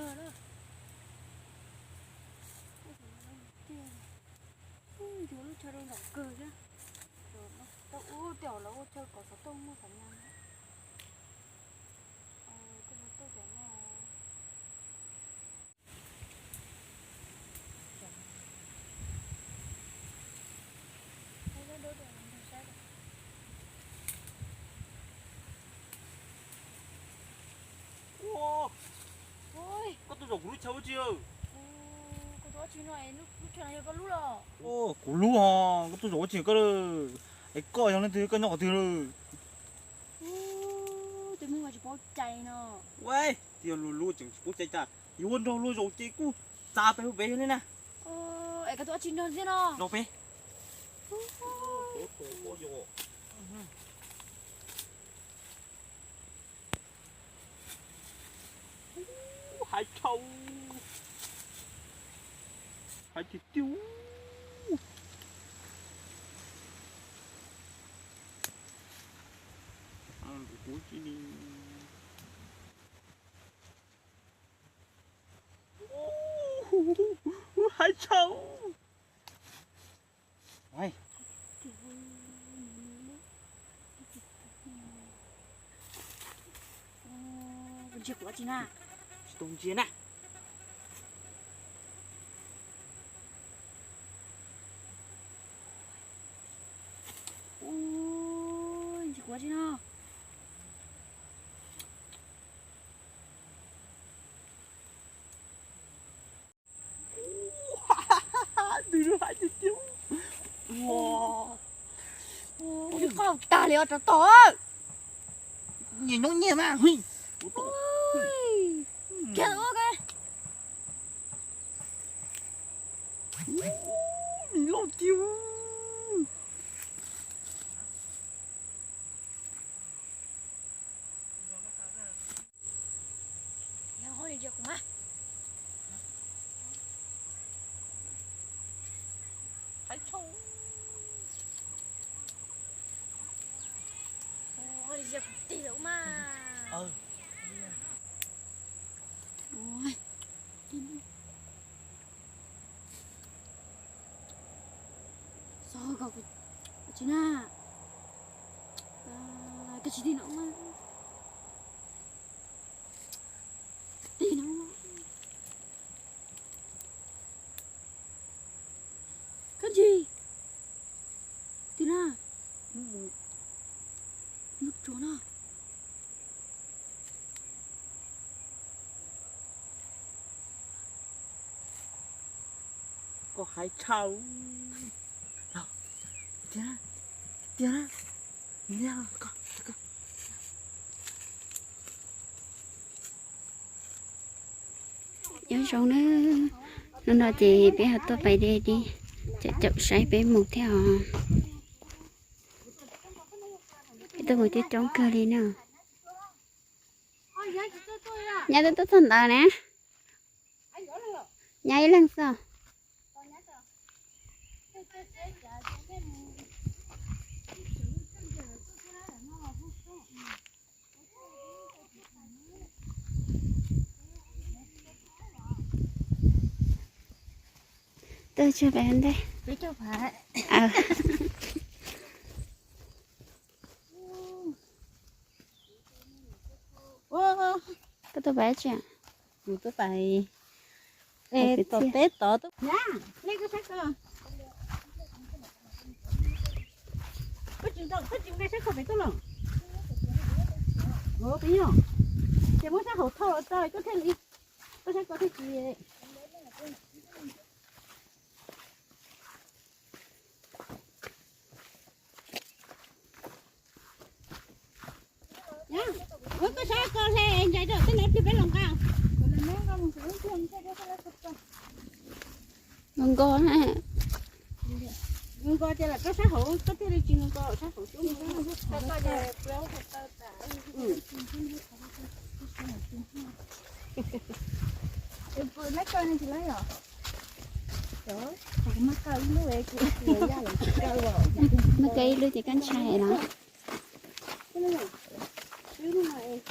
Ua lub chaw rau nram kawg thiab. Tau ub, tej zaum lawv ua chaw kom xov tooj muaj xov nyas. Koj puas tuaj tom no? Koj tuaj zaum kuv lub chaw ua tsi? Kuv lub os, koj tuaj zaum ua tsi koj? Es koj yog leej twg, koj nyob qhov twg lawm? Ua, twb muaj tsis paub cai no. Ua, twb yog luag luag tseem tsis paub cai cas, yuav ua nrog luag zaum ces kuj txav pem hauv pem li na. Es koj tuaj ua tsi nrog thiab no? Zaum pem. Hais tshau, hais tiag tiag. Hais tshau. Ntsia kuv tsi na. Tsis tau ntsia na. Ntsia kuv tsi no. Ntws hais tiag tiag. Ua, ib qho tag li os, rov tom. Nyias nyob nyias mas. Ua, me loj tiag. Hais tshau. Ua, tig lawm mas. Xov kom kuv tsis na. Koj tsis tig no. Tig no. Koj tsis tig na. Mus tsuag no. Koj hais tshau. Tiag, tiag. Nyob zoo nawb, hnub no ces peb ho tuaj pais de dib, caum caum saib peb mus thiab os. Peb tuaj mus coob coob kawg li na. Nyab twb tuaj txog ntawd na. Nyab ib leeg xwb. Tuaj tsuag pem ntej. Koj tuaj pais tsi? Kuv tuaj pais tom peb tod. Nej koj saib ko. Koj tsis nqa saib ko pem tuaj los? Ua, peb yog ces muab sab hauv thauj los tau koj thiaj li, koj saib ko thiaj tsis. Ua, koj saib ko hle ntsais rau tej no plig peb los nqa. Nqa nqa na. Nqa nqa ces lam koj sab hauv koj thiaj li tsis nqa nqa sab hauv xwb. Muaj koj ib lub ces koj ntshai no. Xwb no es.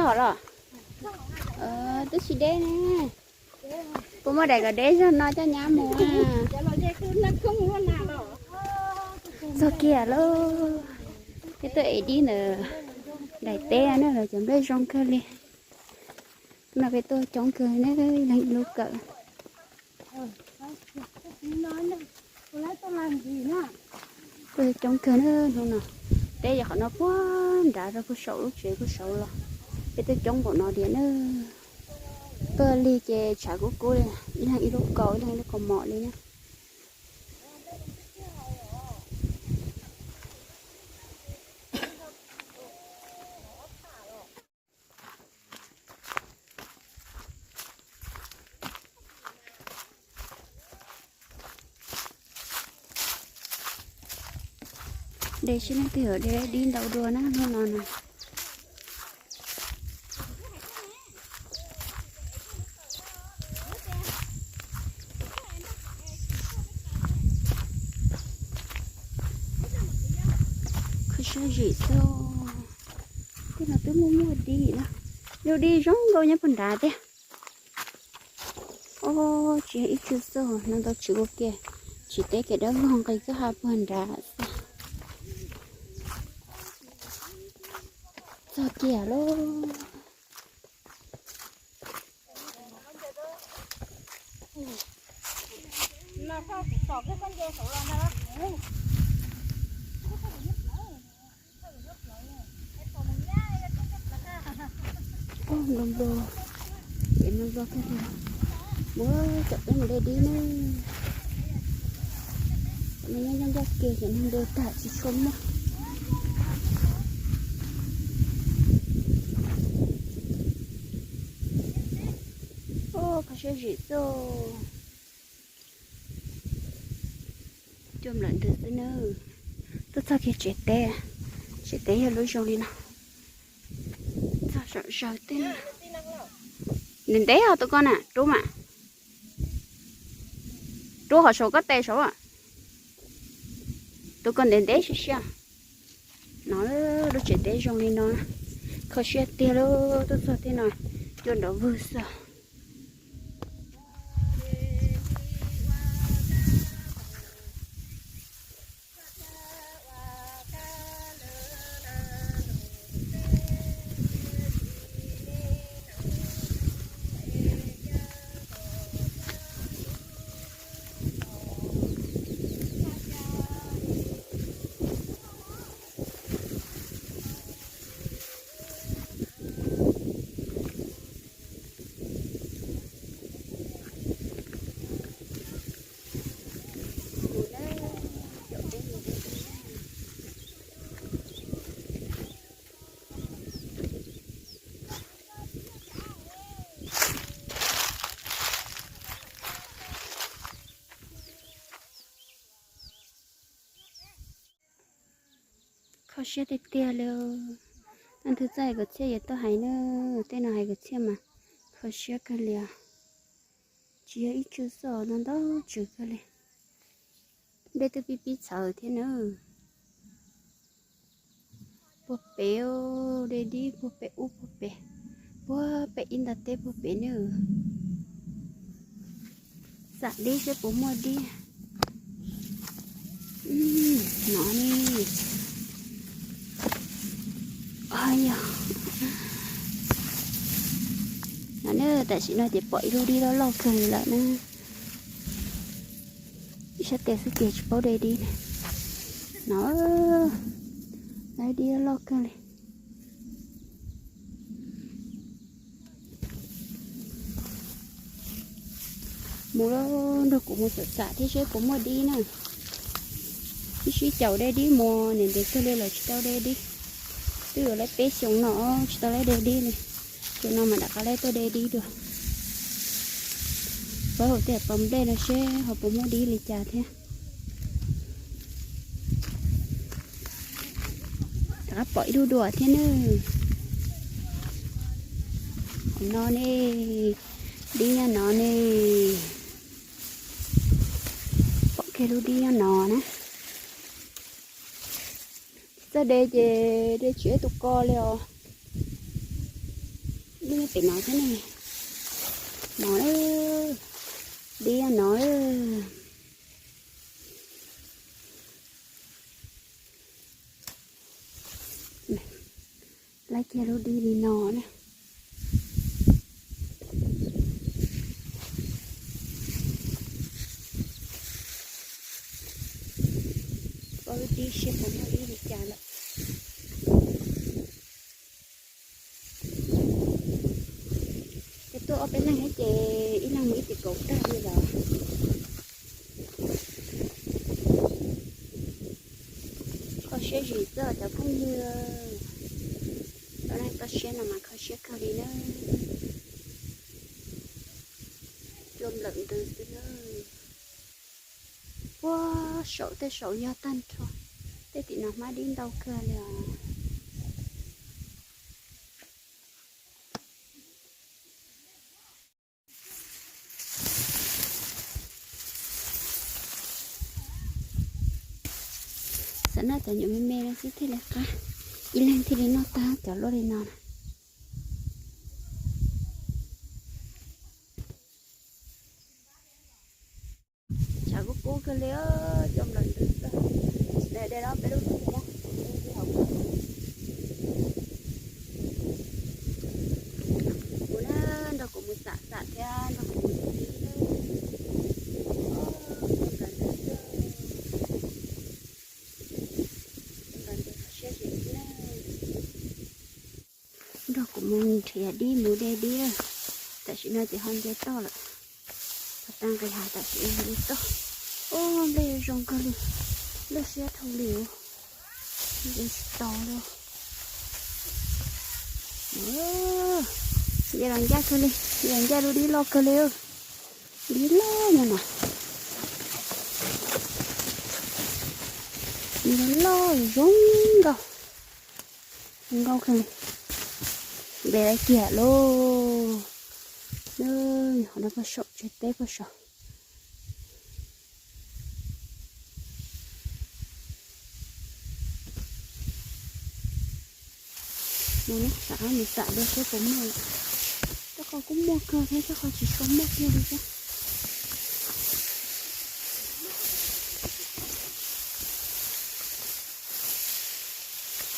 Los twb tsis deb ne. Puas muaj daim kom deb zog no coj nyab mus? Txog kiag lauj. Peb tuaj ev dib ntawm daim teb na, lawv cov nplej zoo kawg li. Hnub no peb tuaj coob kawg ne, leej ib lub kawm. Tuaj coob kawg na hnub no. Teb yog qhov no puag nrad rau puag saum lub tsev puag saud los. Peb tuaj coob npaum no tiag na. Tuaj lig ces tshav kub kub li, ib leeg ib lub kaus, ib leeg ib lub kaus mom li na. De seb leej twg yuav de dib ntau dua na hnub no na. Kho siab zim xwb. Tej no twb muaj muaj dib na. Yog dib zoo nkauj nyob puag nrad thiab. Os, tsis yog ib tsug xwb, no ntau tswv ua ke, tsis teb kev dawb vog nqis kwj ha puag nrad xwb. Txog kiag lauj. Nplo nplo, ces nplo nplo kawg li. Muab cov peb mus de dib ne. Cov no nyob ncaj ncaj kev ces nplo tag tsis tshua muaj. Kho siab zim xwb. Cua nplawm ntws xwb nawb. Tuaj txog kiag tsev teb, tsev teb yog lub zoo li no. Txog saum zaws tej no. Ntev ntev os tus ko na, rub mas. Rub hov saum koj tes saud. Tus ko ntev ntev siab siab. No, lub tsev teb zoo li no, kho siab tiag lauj, tuaj txog tej no cua nrov vwg xwb. Kho siab tiag tiag li. Leej twg txawj hais kwv txhiaj yuav tuaj hais na. Tej no hais kwv txhiaj mas kho siab kawg li os. Tsis yog ib tsug xwb, no ntau tswv kawg li. Dej twb pib pib txhawv thiab na. Puag pem, de dib puag pem ub puag pem, puag pem ib ntag teb puag pem na. Xam dib seb puas muaj dib. No ne. Yog no ne, tam sim no ces pom ib lub dib loj loj kawg li lawm na. Ib sab tes xwb ces tsis paub de dib ne. No, lub dib loj kawg li. Mus lauj, nrog kuv mus xam xam thiab seb puas muaj dib na. Ib sib caum de dib mus, ntev ntev kawg li lawm tsis tau de dib. Twb yuav lawv peb xyoos no tsis tau lawv de dib li. Xyoo no mas rov qab lawv tuaj de dib dua. Pab hauv tej pos nplej no seb ho puas muaj dib li cas thiab. Rov qab pom ib lub dua thiab nawb. Qhov no ne, dib nyob no ne. Pom kiag lub dib nyob no na. Txawj de ces de tsis ib tus ko li os. Nyob pem no thiab ne. No, dib no. Laib kiag lub dib li no na. Pom lub dib seb puas muaj dib li cas lawm. Ces tuaj ob peb leeg thiab ces ib leeg mus ib tim kaum tag li lawm. Kho siab zim xwb cov phooj ywg. Tau neeg toj siab no mas kho siab kawg li na. Cua nplawm ntws xwb na. Puag saum tej saum yog tag nrho. Tej tim no hmab dib ntau kawg li os. Xav noj cov nyuam me me no xwb thiaj li qab, ib leeg thiaj li noj tag cov luaj li no na. Tshav kub kub kawg li, cua nplawm ntws xwb. Daim de no peb lub ntxhi na, ntxhi hauv. Kuv na, nrog kuv mus xam xam thiab nrog kuv mus tiv dib na. Cua nplawm ntws xwb. Cua nplawm ntws kho siab zim xwb na. Nrog kuv mus nrhiav dib mus de dib. Tam sim no ces ho nce toj lawm. Ho tau nqis hav tam sim no nce toj. Ub, nplej zoo kawg li, nplej siab dhau li. Nce tsis tau li. Nce los ncaj kawg li, nce los ncaj lub dib loj kawg li. Dib loj no na. Dib loj zoo nkauj. Zoo nkauj kawg li. Nqis lawm kiag lauj. Qhov no pag saum tsev teb pag saum. Mus na, rov qab mus xam dua seb puas muaj lawm. Tej qho kuj muaj kawg thiab, tej qho tsis tshua muaj kiag li thiab.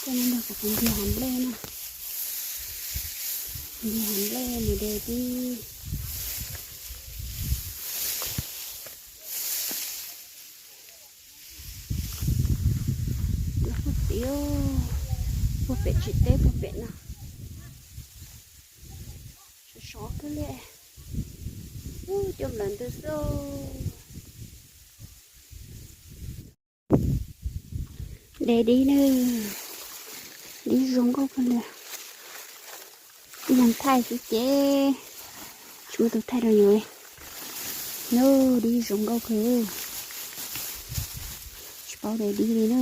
Coj nej nrog kuv mus ncig hav nplej na. Ncig hav nplej mus de dib. Los puag tid, puag pem tsev teb puag pem no. Sov sov kawg li. Ub, cua nplawm ntws xwb. De dib na, dib zoo nkauj kawg li. Ib leeg thaij xwb ces tsis muaj tus thaij rau yus li. Nub, dib zoo nkauj kawg. Tsis paub de dib li na.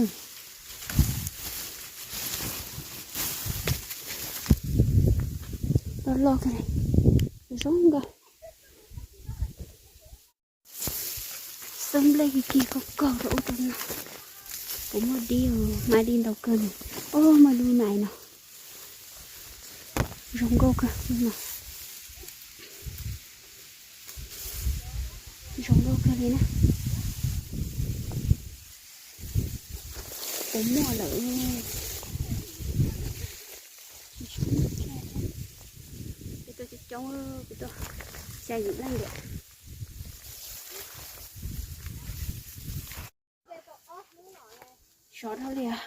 Loj loj kawg li, zoo nkauj. Xub nplej kig kig kaug kaug rau ub rau no. Puas muaj dib, hmab dib ntau kawg li. Ub, muaj lub nais no. Zoo nkauj kawg no. Zoo nkauj kawg li na. Puas muaj lawm. Kuv tuaj coob coob, kuv tuaj xya yim leej diam. Sov dhau li os.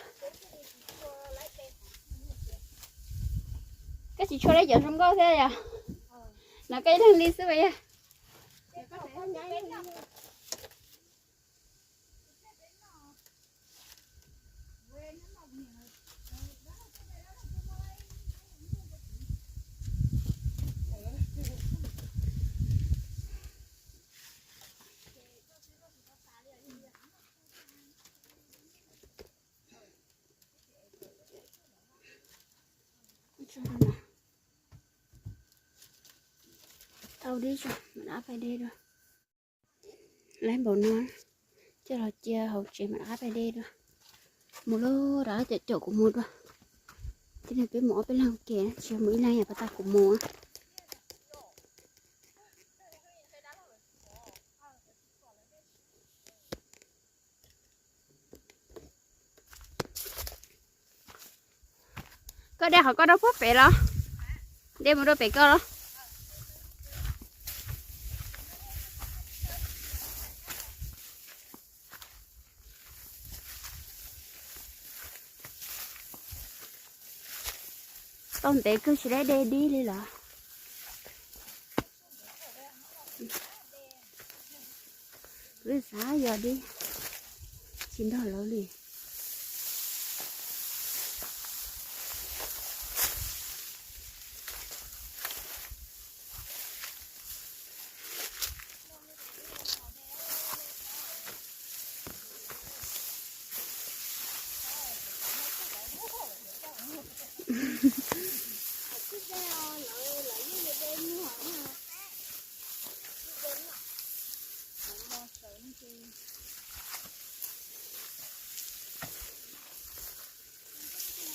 Koj tsis tshua laib cov zoo nkauj thiab yom? No koj ib leeg li xwb mas yog. Tau dib tso, mam rov qab pais de dua. Laib npaum no, coj los cia hauv tsev mam rov qab pais de dua. Mus lauj, rov qab caum caum kuv mus dua. Thiab no peb mus ob peb leeg ua ke, tsis yog mus ib leeg yam pas tas kuv mus. Koj de qhov koj rau puag pem los? De mus rau pem koj los? Tau ntev kawg tsis de dib li los? Kuv xav yog dib, tsis nrog lawv li.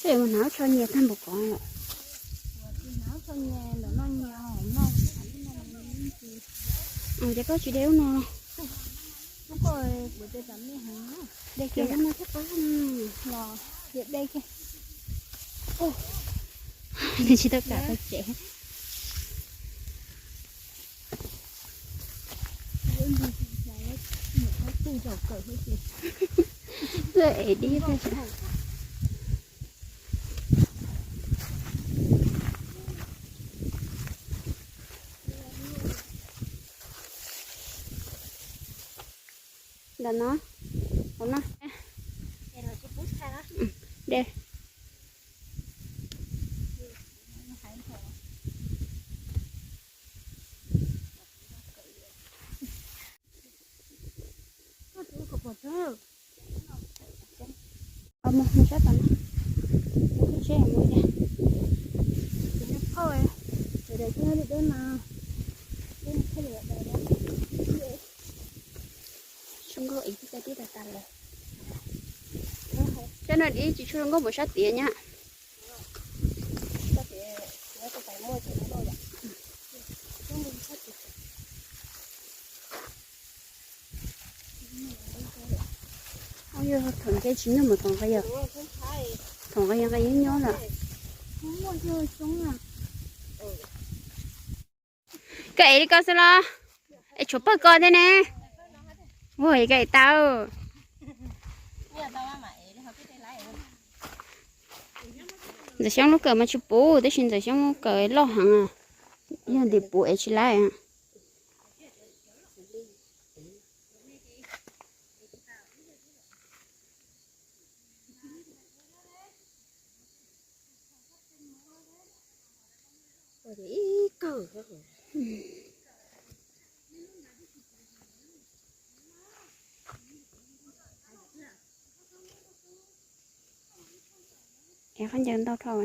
Tej mus hnav tsho nyias tag npaum ko lawm. Ces koj tsis de ub no los? De kiag ub no thiab qab los. Tsis tau kam tau tsev. Ev dib. Ntawm no, hauv no. De. Mus, mus sab tom no. Mus tsheb mus. Zoo nkauj es tib tag tib tas tas lawm. Sab no dib tsis tshua zoo nkauj npaum sab tias nyab. Yog thaum nce tsis nyob mus thaum nqe yog, thaum nqe yog nqe nyob nyob lawm. Koj ev li ko xwb los? Es tshuav pawg ko thiab ne. Ua koj ev tau. Ntxawm Xyoob lub kawm mas tsis puv, tab sis Ntxawm Xyoob lub kawm loj heev, yog ntim puv es tsis laib. Es khaub ncaws ntau dhau.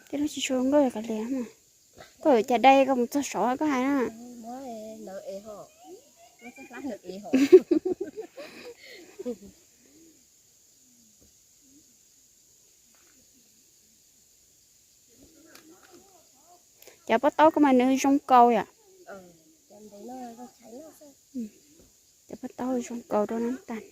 Tej lub tsis tshua zoo nkauj kav liam. Koj yuav cas dai koj mus txog saud koj hais na. Cov pob taub koj mas nws zoo nkaus yom. Cov pob taub zoo nkaus rau nab tas.